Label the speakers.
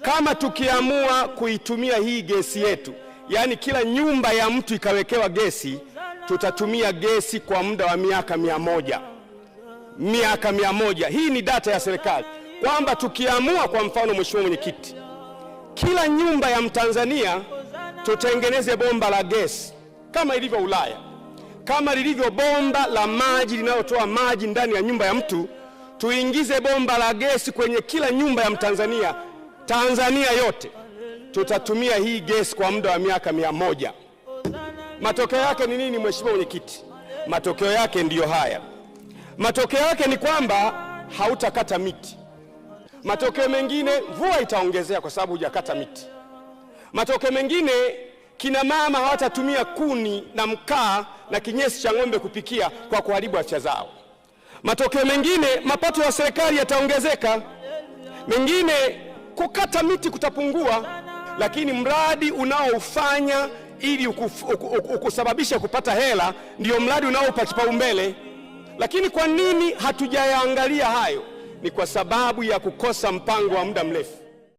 Speaker 1: Kama tukiamua kuitumia hii gesi yetu, yaani kila nyumba ya mtu ikawekewa gesi, tutatumia gesi kwa muda wa miaka 100. Miaka 100. Hii ni data ya serikali kwamba tukiamua, kwa mfano, Mheshimiwa Mwenyekiti, kila nyumba ya Mtanzania tutengeneze bomba la gesi kama ilivyo Ulaya, kama lilivyo bomba la maji linalotoa maji ndani ya nyumba ya mtu, tuingize bomba la gesi kwenye kila nyumba ya Mtanzania, Tanzania yote, tutatumia hii gesi kwa muda wa miaka 100. Matokeo yake ni nini, Mheshimiwa Mwenyekiti? Matokeo yake ndiyo haya. Matokeo yake ni kwamba hautakata miti. Matokeo mengine, mvua itaongezea kwa sababu hujakata miti. Matokeo mengine, kina mama hawatatumia kuni na mkaa na kinyesi cha ng'ombe kupikia kwa kuharibu afya zao. Matokeo mengine, mapato ya serikali yataongezeka. Mengine, kukata miti kutapungua, lakini mradi unaoufanya ili ukusababisha kupata hela ndio mradi unaoupa kipaumbele. Lakini kwa nini hatujayaangalia hayo? Ni kwa sababu ya kukosa mpango wa muda mrefu.